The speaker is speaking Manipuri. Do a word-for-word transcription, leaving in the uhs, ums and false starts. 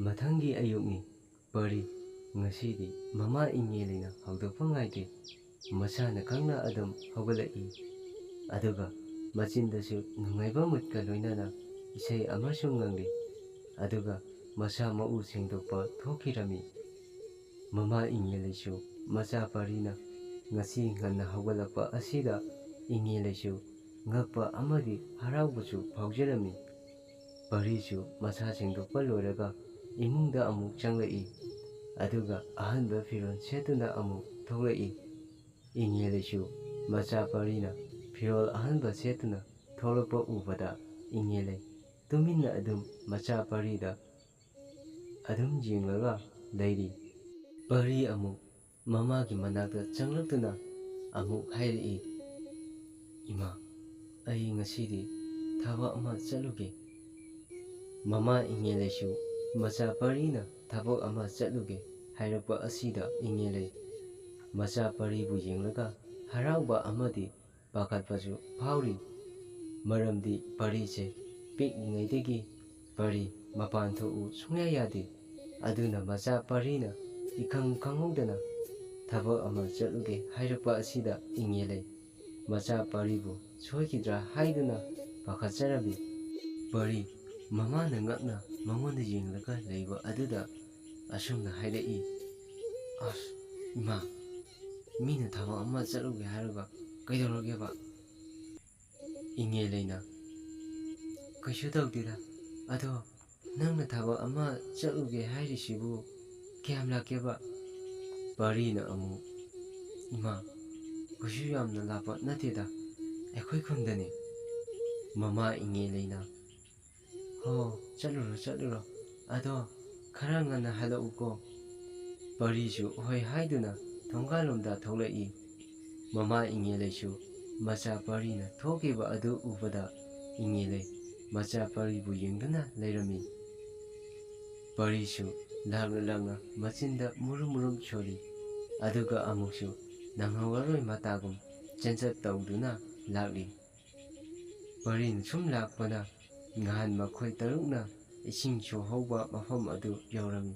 ꯃꯊꯪꯒꯤ ꯑꯌꯨꯛꯅꯤ꯫ ꯄꯔꯤ ꯉꯁꯤꯗꯤ ꯃꯃꯥ ꯏꯉꯦꯂꯩꯅ ꯍꯧꯗꯣꯛꯄ ꯉꯥꯏꯗꯦ꯫ ꯃꯁꯥꯅ ꯈꯪꯅ ꯑꯗꯨꯝ ꯍꯧꯒꯠꯂꯛꯏ꯫ ꯑꯗꯨꯒ ꯃꯆꯤꯟꯗꯁꯨ ꯅꯨꯡꯉꯥꯏꯕ ꯃꯨꯠꯀ ꯂꯣꯏꯅꯅ ꯏꯁꯩ ꯑꯃꯁꯨ ꯉꯪꯂꯤ꯫ ꯑꯗꯨꯒ ꯃꯁꯥ ꯃꯎ ꯁꯦꯡꯗꯣꯛꯄ ꯊꯣꯛꯈꯤꯔꯝꯃꯤ꯫ ꯃꯃꯥ ꯏꯉꯦꯂꯩꯁꯨ ꯃꯆꯥ ꯄꯔꯤꯅ ꯉꯁꯤ ꯉꯟꯅ ꯍꯧꯒꯠꯂꯛꯄ ꯑꯁꯤꯗ ꯏꯉꯦꯂꯩꯁꯨ ꯉꯛꯄ ꯑꯃꯗꯤ ꯍꯔꯥꯎꯕꯁꯨ ꯐꯥꯎꯖꯔꯝꯃꯤ꯫ ꯄꯔꯤꯁꯨ ꯃꯁꯥ ꯁꯦꯡꯗꯣꯛꯄ ꯂꯣꯏꯔꯒ ꯏꯃꯨꯡꯗ ꯑꯃꯨꯛ ꯆꯪꯂꯛꯏ꯫ ꯑꯗꯨꯒ ꯑꯍꯟꯕ ꯐꯤꯔꯣꯜ ꯁꯦꯠꯇꯨꯅ ꯑꯃꯨꯛ ꯊꯣꯛꯂꯛꯏ꯫ ꯏꯉꯦꯂꯩꯁꯨ ꯃꯆꯥ ꯄꯔꯤꯅ ꯐꯤꯔꯣꯜ ꯑꯍꯟꯕ ꯁꯦꯠꯇꯨꯅ ꯊꯣꯛꯂꯛꯄ ꯎꯕꯗ ꯏꯉꯦꯂꯩ ꯇꯨꯃꯤꯟꯅ ꯑꯗꯨꯝ ꯃꯆꯥ ꯄꯔꯤꯗ ꯑꯗꯨꯝ ꯌꯦꯡꯂꯒ ꯂꯩꯔꯤ꯫ ꯄꯔꯤ ꯑꯃꯨꯛ ꯃꯃꯥꯒꯤ ꯃꯅꯥꯛꯇ ꯆꯪꯂꯛꯇꯨꯅ ꯑꯃꯨꯛ ꯍꯥꯏꯔꯛꯏ, "ꯏꯃꯥ, ꯑꯩ ꯉꯁꯤꯗꯤ ꯊꯕꯛ ꯑꯃ ꯆꯠꯂꯨꯒꯦ꯫" ꯃꯃꯥ ꯏꯉꯦꯂꯩꯁꯨ ꯃꯆꯥ ꯄꯔꯤꯅ ꯊꯕꯛ ꯑꯃ ꯆꯠꯂꯨꯒꯦ ꯍꯥꯏꯔꯛꯄ ꯑꯁꯤꯗ ꯏꯉꯦꯂꯩ ꯃꯆꯥ ꯄꯔꯤꯕꯨ ꯌꯦꯡꯂꯒ ꯍꯔꯥꯎꯕ ꯑꯃꯗꯤ ꯄꯥꯈꯠꯄꯁꯨ ꯐꯥꯎꯔꯤ꯫ ꯃꯔꯝꯗꯤ ꯄꯔꯤꯁꯦ ꯄꯤꯛꯂꯤꯉꯩꯗꯒꯤ ꯄꯔꯤ ꯃꯄꯥꯟ ꯊꯣꯛꯎ ꯁꯨꯡꯌꯥ ꯌꯥꯗꯦ꯫ ꯑꯗꯨꯅ ꯃꯆꯥ ꯄꯔꯤꯅ ꯏꯈꯪ ꯈꯪꯍꯧꯗꯅ ꯊꯕꯛ ꯑꯃ ꯆꯠꯂꯨꯒꯦ ꯍꯥꯏꯔꯛꯄ ꯑꯁꯤꯗ ꯏꯉꯦꯂꯩ ꯃꯆꯥ ꯄꯔꯤꯕꯨ ꯁꯣꯏꯈꯤꯗ꯭ꯔꯥ ꯍꯥꯏꯗꯨꯅ ꯄꯥꯈꯠꯆꯔꯝꯃꯤ꯫ ꯄꯔꯤ ꯃꯃꯥꯅ ꯉꯛꯅ ꯃꯉꯣꯟꯗ ꯌꯦꯡꯂꯒ ꯂꯩꯕ ꯑꯗꯨꯗ ꯑꯁꯨꯝꯅ ꯍꯥꯏꯔꯛꯏ, "ꯑꯁ, ꯏꯃꯥ, ꯃꯤꯅ ꯊꯕꯛ ꯑꯃ ꯆꯠꯂꯨꯒꯦ ꯍꯥꯏꯔꯒ ꯀꯩꯗꯧꯔꯒꯦꯕ?" ꯏꯉꯦꯂꯩꯅ, "ꯀꯩꯁꯨ ꯇꯧꯗꯦꯗ, ꯑꯗꯣ ꯅꯪꯅ ꯊꯕꯛ ꯑꯃ ꯆꯠꯂꯨꯒꯦ ꯍꯥꯏꯔꯤꯁꯤꯕꯨ ꯀꯌꯥꯝ ꯂꯥꯛꯀꯦꯕ?" ꯄꯔꯤꯅ ꯑꯃꯨꯛ, "ꯏꯃꯥ, ꯀꯩꯁꯨ ꯌꯥꯝꯅ ꯂꯥꯞꯄ ꯅꯠꯇꯦꯗ, ꯑꯩꯈꯣꯏ ꯈꯨꯟꯗꯅꯤ꯫" ꯃꯃꯥ ꯏꯉꯦꯂꯩꯅ, "ꯍꯣ, ꯆꯠꯂꯨꯔꯣ, ꯆꯠꯂꯨꯔꯣ, ꯑꯗꯣ ꯈꯔ ꯉꯟꯅ ꯍꯜꯂꯛꯎꯀꯣ꯫" ꯄꯔꯤꯁꯨ ꯍꯣꯏ ꯍꯥꯏꯗꯨꯅ ꯊꯣꯡꯒꯥꯜꯂꯣꯝꯗ ꯊꯣꯛꯂꯛꯏ꯫ ꯃꯃꯥ ꯏꯉꯦꯂꯩꯁꯨ ꯃꯆꯥ ꯄꯔꯤꯅ ꯊꯣꯛꯈꯤꯕ ꯑꯗꯨ ꯎꯕꯗ ꯏꯉꯦꯂꯩ ꯃꯆꯥ ꯄꯔꯤꯕꯨ ꯌꯦꯡꯗꯨꯅ ꯂꯩꯔꯝꯃꯤ꯫ ꯄꯔꯤꯁꯨ ꯂꯥꯛꯅ ꯂꯥꯛꯅ ꯃꯆꯤꯟꯗ ꯃꯨꯔꯨꯝ ꯃꯨꯔꯨꯝ ꯁꯣꯜꯂꯤ꯫ ꯑꯗꯨꯒ ꯑꯃꯨꯛꯁꯨ ꯅꯪꯍꯧꯔꯔꯣꯏ ꯃꯇꯥꯒꯨꯝ ꯆꯦꯟꯆꯠ ꯇꯧꯗꯨꯅ ꯂꯥꯛꯂꯤ꯫ ꯄꯔꯤꯅ ꯁꯨꯝ ꯂꯥꯛꯄꯅ ꯉꯍꯥꯟ ꯃꯈꯣꯏ ꯇꯔꯨꯛꯅ ꯏꯁꯤꯡ ꯆꯣꯍꯧꯕ ꯃꯐꯝ ꯑꯗꯨ ꯌꯧꯔꯝꯃꯤ꯫